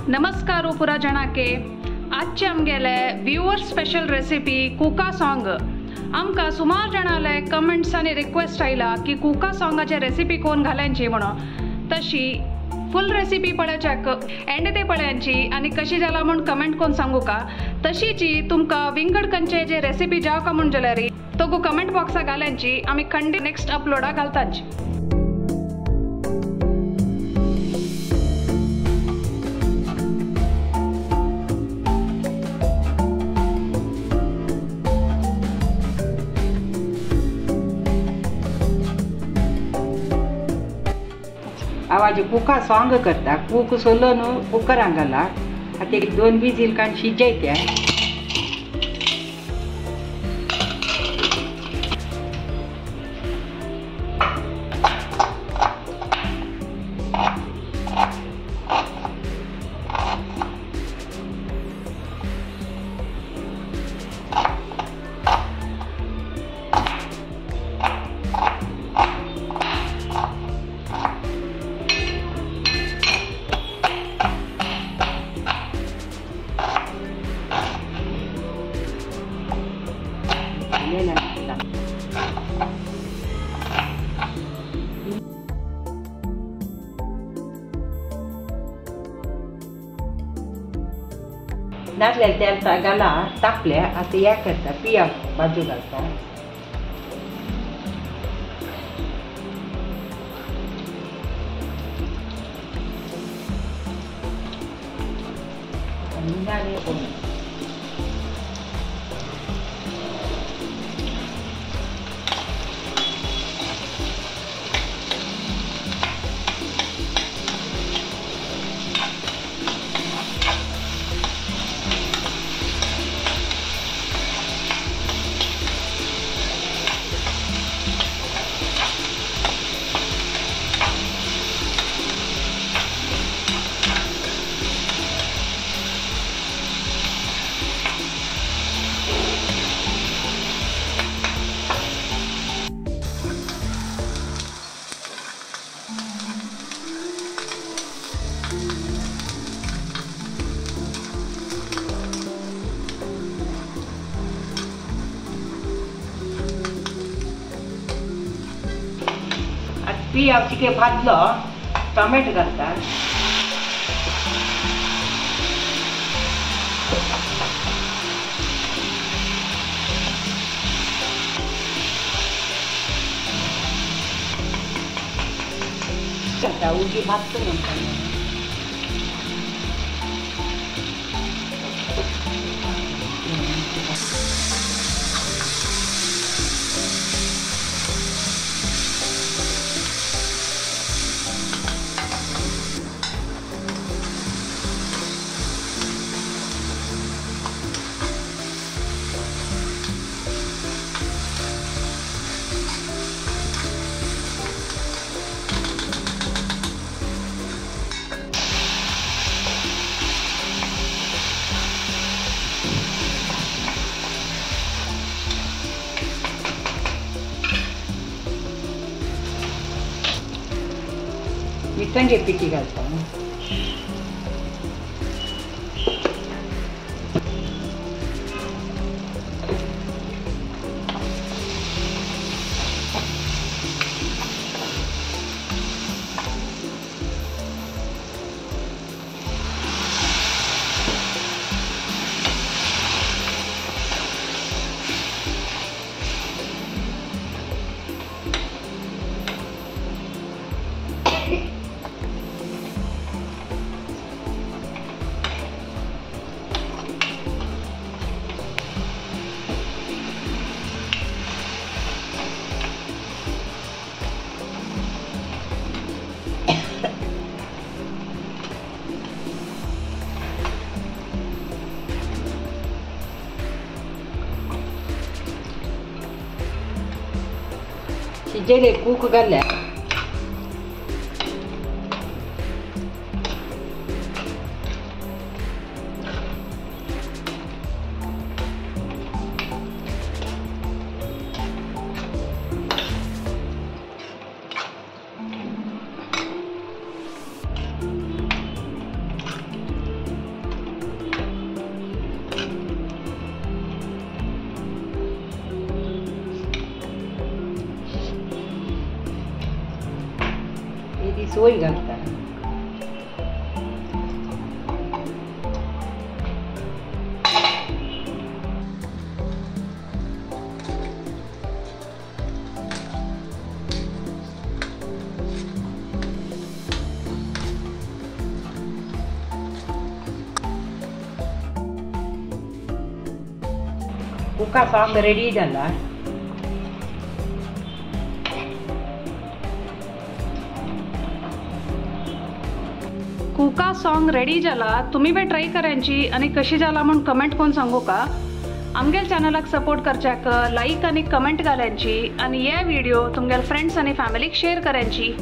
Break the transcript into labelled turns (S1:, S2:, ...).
S1: नमस्कार पुरा जणाके। आजचे आमगेले व्यूअर स्पेशल रेसिपी कुका सॉंग। आमकां सुमार जाणाले कमेंट्स आनी रिक्वेस्ट आयला की कुका सॉंगाचे रेसिपी कोण घालांची म्हणून। तशी फुल रेसिपी पळोवच्याक एंड ते पळयांची आनी कशी जाला म्हूण कमेंट कोण सांगू का। तशीची तुमकां विंगड खंयचे जे रेसिपी जाव का म्हूण जाल्यार तो कमेंट बॉक्सा घालांची, आमी खंडीत नेक्स्ट अपलोडा घालतांची।
S2: आवाज कुका सॉंग करता। कूक सोलोन कुकरान घाला, आतां एक दोन विजील काडून शिजयता। नासल्यार तेल घाला तापले, आतां हें करता पिया बाजू घालता। पियाव चिके भाजलो, टोमॅटो घालता। उगी भाजतो म्हणटा। मिरसांगे पिठी घालता। शिजयले कूक घातल्या। ती सोय घालता. कुका सॉंग रेडी जाला.
S1: कुका सॉंग रेडी जाला. तुम्ही बी ट्राय करायची आणि कशी जाला म्हणून कमेंट करून सांगू का. आमगेल चॅनलाक सपोर्ट करच्याक लाईक आणि कमेंट घालायची आणि हे व्हिडिओ तुमगेल फ्रेंड्स आणि फॅमिलीक शेअर करायची.